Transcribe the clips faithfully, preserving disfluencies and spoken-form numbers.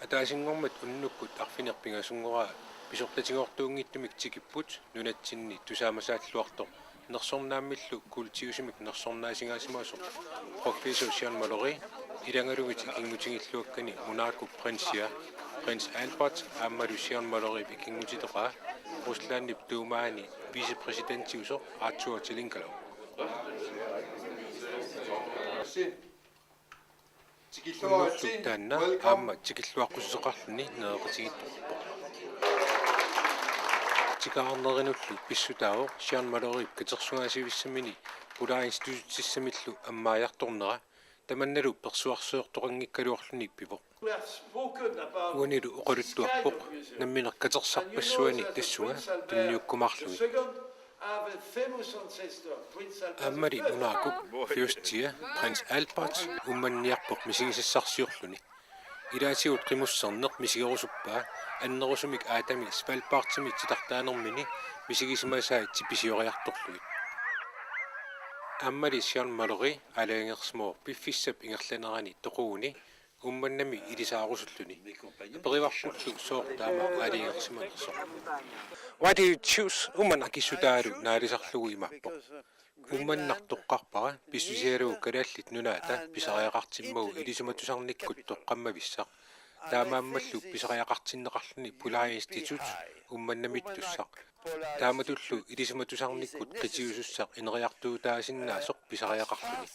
Taasinngormat unnukkut arfineq-pingasunngorami pisortatigoortuunngitsumik tikipput nunatsinni tusaamasaalluartoq nersornaammillu kuultiusumik nersornaasingaasimasoq professor Jean Mallory ilagalugit ikinngutigilluakkani Monaco prinsia, prins Albert aammalu Jean Malloryp ikinngutitoqaa Ruslandip Dumaani vicepræsidentiusoq Arthur Tilinkalov. Unnukkut taanna aamma tikilluaqqusisoqarluni nereqatigiittoqarpoq. Tikeraarnerinullu pissutaavoq Jean Malloryp katersugaasivissamini pularinstitutissamillu ammaajartornera tamannalu persuarsiortoqanngikkaluarluni pivoq. Uanilu oqaluttuarpoq nammineq katersarpassuani tassunga tunniukkumaarlugit. Aammali Monacop fyrstia prins Albert Uummannarpoq misigisassarsiorluni. Ilaatigut qimusserneq misigerusuppaa annerusumik aatami Svalbardimi titartaanermini misigisimasai tipisioriartorlugit. Aammali Jean Mallory aalajangersimavoq piffissap ingerlanerani toquguni Uummannami ilisaarusulluni. Aperivarpullu sooq taama aalajangersimanersoq. Why do you choose Uummannaq? Akissutaalu naalisarlugu imaappoq: Uummannaq toqqarpara pissutigalugu Kalaallit Nunaata pisariaqartimmagu ilisimatusarnikkut toqqammavissaq. Taamaammallu pisariaqartinneqarluni pularinstitut Uummannamiittussaq. Taamatullu ilisimatusarnikkut qitiusussaq ineriartuutaasinnaasoq pisariaqarluni.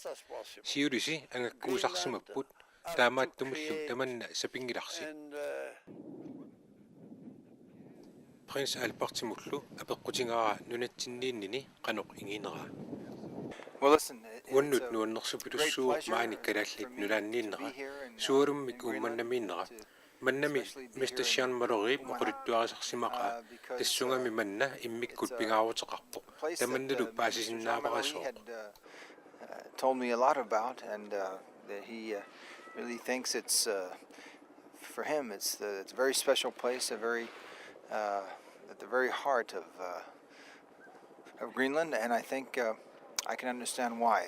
Siulisi angakkuusarsimapput, taamaattumillu tamanna sapinngilarsi. Prins Albertimullu apeqqutigaara nunatsinniinnini qanoq ingineraa. Well, listen, it- it's Uannut a nuannersupilussuuvoq great pleasure maani and a great Kalaallit treat for me to Nunaanniinnera, be here and, uh, sualummik be here. Uummannamiinnera. Mannami Mister Jean Malloryp oqaluttuarisarsimaqaa, tassungami manna immikkut pingaaruteqarpoq, tamannalu paasisinnaavara sooq. Had, uh, uh, told me a lot about, and, uh, that he, uh, really thinks it's, uh, for him, it's the, it's a very special place, a very, uh, at the very heart of, uh, of Greenland, and I think, uh, I can understand why.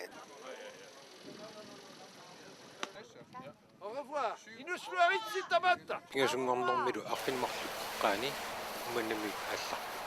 Au revoir. Inus luaritsi tamatta. Pingasunngornermilu arfineq-marluk qaani Uummannamiit aallarput.